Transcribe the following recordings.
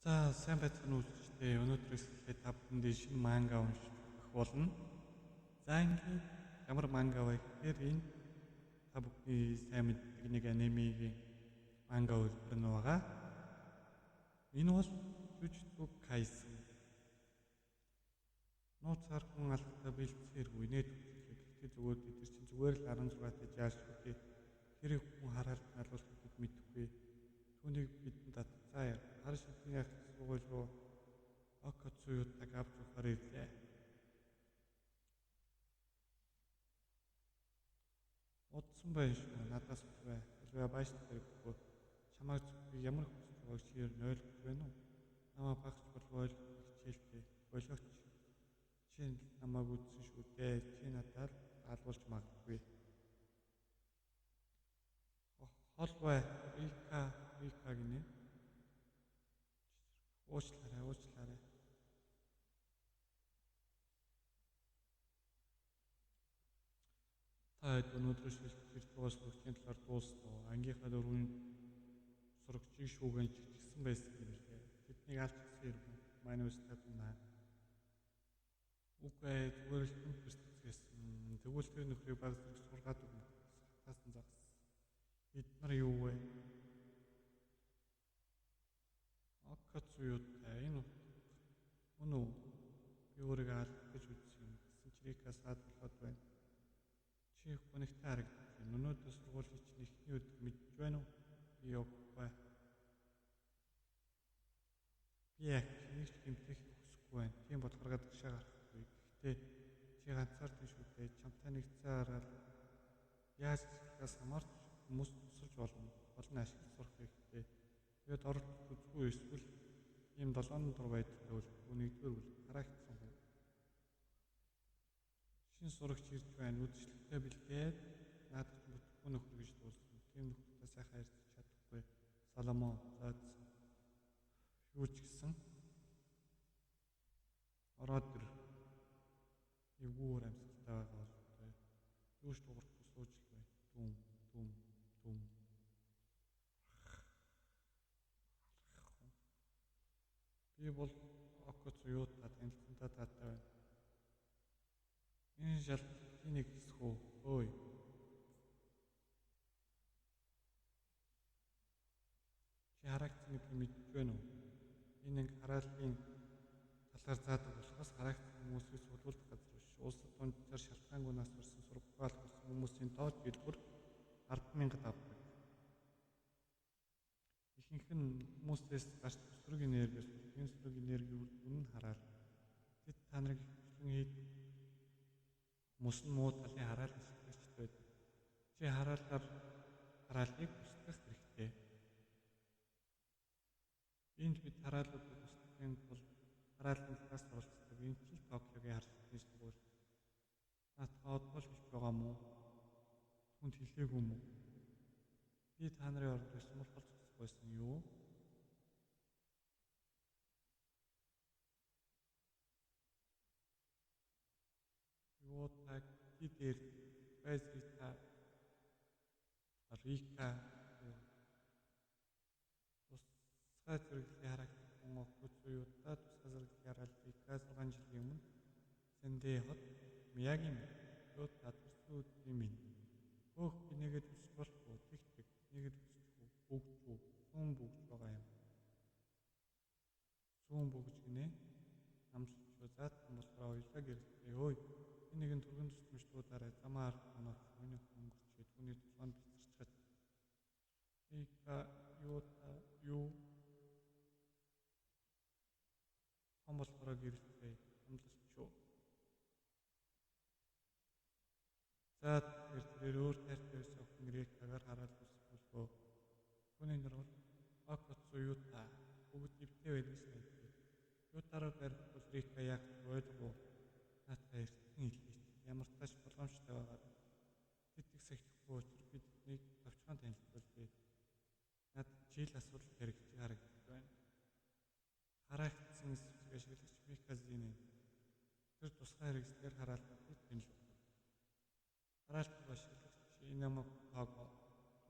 За сайн байцгаана уу үзэгчдээ. Өнөөдрөөс эхлээд та бүхэндээ шинэ манга уншиж өгөх болно. За ингээд ямар манга вэ гэхээр энэ та бүхний сайн мэддэг нэг анимегийн манга үйлдвэр нь байгаа. Энэ бол Jujutsu Kaisen. Нууцаар хүн алгатай бэлдсээргүй нээд үзлээ. Гэхдээ зүгээр бид нар чинь зүгээр л 16 та жаал шүү дээ. Хэрэг хүн хараалт алуулах бид мэдэхгүй. Түүнийг бидэнд татцаа яа. Хар шидний ах сургууль руу Окоцуютаг авч явахаар ирлээ. Удсан байх шүү. Надаас бай. Хэрвээ баяшт хэрэггүй. Чамайг зөвхөн ямар хүсэж байгааг чи ер нь ойлгож байна уу? Намайг багч болов ойлгох хичээлтэй. Болооч. Чи намайг үзсэн шүү дээ. Чи надад даалгуулж магадгүй. Хол бай. Рика, Рика гинэ. Уучлаарай, уучлаарай. Та хэд өнөөдөр шилжиж ирж байгаа сурагчийн талаар дуусна уу? Ангийнхаа дөрвөн сурагчийг шүүгэн чигчсэн байсан юм лээ. Тэднийг алж гисэн юм. Манай устдад унаа. Үгүй ээ, зүгээр л түн бэрцгээсэн. Тэгвэл тэр нөхрийг баг зэрэг сургаад өгнө. Хатаасан загас. Бид нар юу вэ? Окоцуютай энэ утга. Үнэ үү? Би өөрийгөө алах гэж үзсэн юм. Гэсэн чи Рика саад болоод байна. Чи их гунигтай харагдаж байна. Өнөөдөр сургуулийн чинь эхний өдөр мэдж байна уу? Би явахгүй. Би яг хэнийг ч гэмтэхийг хүсэхгүй байна. Тийм болохоор гадагшаа гарахгүй. Гэхдээ чи ганцаардсан шүү дээ. Чамтай нэгдсэн хараал яаж ашиглахаас хамаарч хүмүүс тусалж болно. Гол нь ашиглаж сурах хэрэгтэй. Тэгээд оролдож үзгүй эсвэл ийм долоон дур байдалтай бол нэгдүгээр үйл харагдсан хүн. Шинэ сурагч ирж байна. Үзэсгэлэнтэй бэлдээд наадах чинь бүтэхгүй нөхөр гэж дуулсан. Тийм нөхөртэй сайхан харьцаж чадахгүй. Соломон зоодсон. Юу ч гэсэн ороод ир. Эвгүүр амьсгалтай байгаа болтой. Юу ч дуурахгүй сууж л бай. Дүм дүм дүм. Би бол Окоцуюта танилцсантай таатай байна. Энэ шалгалт хэнийг хэсэх үү? Өөй. Чи харагдсан гэдгийг мэдэж байна уу? Энэ анги хараалын талаар заадаг болохоос харагдсан хүмүүсийг цуглуулдаг газар биш. Улсад дунджаар шалтгаангүй нас барсан сургууль болсон хүмүүсийн тоо жил бүр 10,000-д авдаг. Ихэнх нь хүмүүсээс гарч өсрөг энергиэс энэ өсрөг энергийн үр дүн нь хараал. Тэд та нарыг ихэвчлэн хийдэг хүмүүс нь муу талын хараал ашиглагчд байдаг. Чи хараалаар хараалыг устгах хэрэгтэй. Энд бид хараалуудыг устгахын тулд хараалын талаас суралцдаг. Энэ ч л Токиогийн харилцааны сургууль. Наадхаа одоо л хэлж байгаа мó? Түнд хэлээгүй мүү? Би та нарын оронд байсан бол хол зогсох байсан юу? Юута дээр Байзрита Рика тусгай зэрэглэлийн харагдсан Окоцуюта тусгай зэрэглэлийн хараал Рика 6 жилийн өмнө Сендэй хот Мияги Юута төрсөн өдрийн минь. Хөөх би нэгэд өсч болохгүй тэг тэг нэгэд өсчих үү бөгж үү сүүн бөгж байгаа юм. Сүүн бөгж гинэ. Намсч заатан болохоор уялаа гэрэлтээ. Өөй энэ нэгэн түргэн тусламж дуударай замаар онооч миний өнгөрчээ түүний толгойд бяцарчхаж. Рика юута юу том болохоор гэрэлтээ хамлалч юу. За тэр тэрээр өөр тайртай байсан охин Рикагаар хараал үсэх болов. Түүний нэр бол Окоцуюта бүгд эвтэй байдаг санагдав. Ютараа барих бол Рика яах ч ойлгов. Наадхаа эртхэн хэлээч. Ямар тааш болгоомжтой байгаа. Тэд их сахихгүй учир бид тэднийг товчхон танилцуулъя. Надад чийл асуудал хэрэгж харагдаж байна. Харагдсан эсвэг ашиглагч Миказины тэр тусгай хэрэгслээр хараалтыг танилцуулдаг. Хараалтыг ашиглагч Инамак Того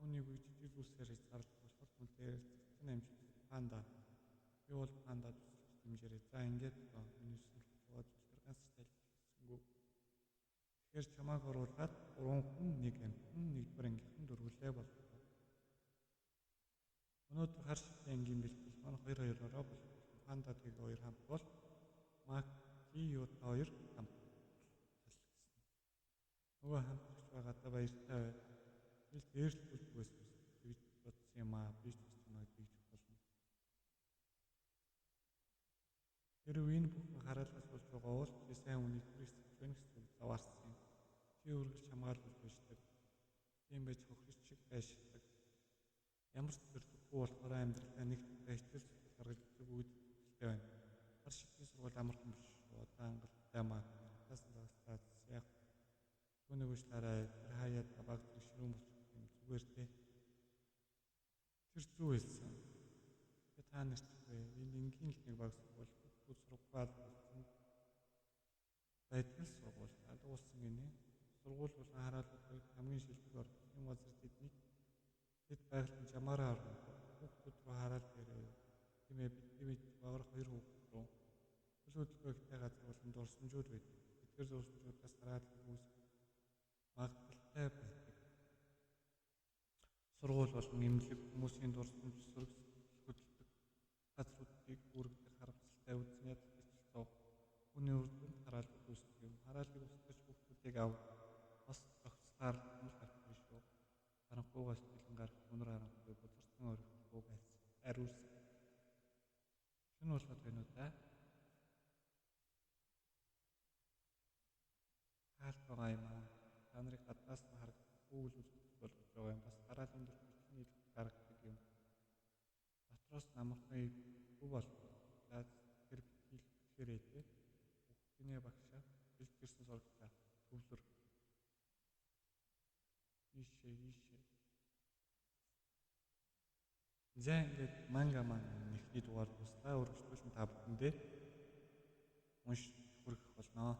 түүнийг жижиг зүйлсээр хязгаарлах болохоор түнтэй ярилцах чинь амжилт панда. Би Чи бол панда тусалж дэмжээрэй. За ингээд доо. Миний сонирхож байгаа зүйл дээр ганц ч тайлбар хийсэнгүй. Тэгэхээр чамааг оруулаад 3 хүн 1 амьтан 1-р ангийнхан дөрвөлээ боллоо. Өнөөдөр хар шидийн ангийн бэлтгэл маань 2-2-ороо болох. Панда тэг 2 хамт бол Маки Юта 2 хамт гэсэн. Нөгөө хамтрагч байгаадаа баяртай бай. Би л дээр л байсан тэгж бодсон юм аа. Би ч бас чамайг тэгж болно. Хэрв энэ бүхэн хараалаас болж байгаа бол чи сайн үнийг түр эсэж байна гэсэн үг заваарсан юм. Чи үргэлж хамгаалуулж байждаг. Тийм байж хохирч шиг байшилдаг. Ямар ч зорилгогүй болохоор амьдралдаа нэг удаа хичээл зүтгэл гаргаж үзээгүй үед итгэлтэй байна. Хар шидийн сургууль амархан биш шүү. Одоо хангалттай маа. Надаас нь заастаа яах. Түүнийг уучлаарай. Тэр хаяад баг зэрэг ширүүн болчих юм зүгээр те. Тэр зүв хэлсэн. Тэгээ та нар ч вэ? Энэ энгийн л нэг баг сургууль хүүхдүүд сургахгүй алба болсон байдаг л сургууль. Алга болсон гинэ. Сургууль болон хараалуудыг хамгийн шилдэг ордог ийм газар тэднийг тэд байгалийн жамаараа орно. Хүүхдүүд рүү хараал дээрээ. Тийм ээ, бидний мэдж байгаарх хоёр хүүхэд рүү. Хөл хөдөлгөөнтэй газар болон дурсамжууд байдаг. Эдгээр дурсамжуудаас хараалыг үүсгэх магадлалтай байдаг. Сургууль болон эмнэлэг хүмүүсийн дурсамж сөрөг сэтгэл хөдлөдөг газруудыг үүрэгдэх харамсалтай үзэн ядалтай ч зов. Үүний үр дүнд хараалууд үүсдэг юм. Хараалыг устгаж хүүхдүүдийг ав. Бас зохицохоор л гардаг шүү. Харанхуйгаас бэлэн гарах үнэр харанхуй бузарсан орхихгүй ариулсан. Шөнө болоод байна уу да? Хаалт байгаа юм аа. Та нарыг гаднаас нь харагдахгүй үйл үзэгдэл болгож байгаа юм. Бас хараалын дүр төрлийн илтгэл гаргадаг юм. Дотроос нь амархан эвгүй болдог. За тэр битгий л битгээрэй те. Үхгинэ багшаа бэлд гэрсэн зурагтай төвлөр. Ийшээ ийшээ. За ингээд манга маань эхний дугаар дуслаа. Үргэлжлүүлэн та бүхэндээ унш хүргэх болно.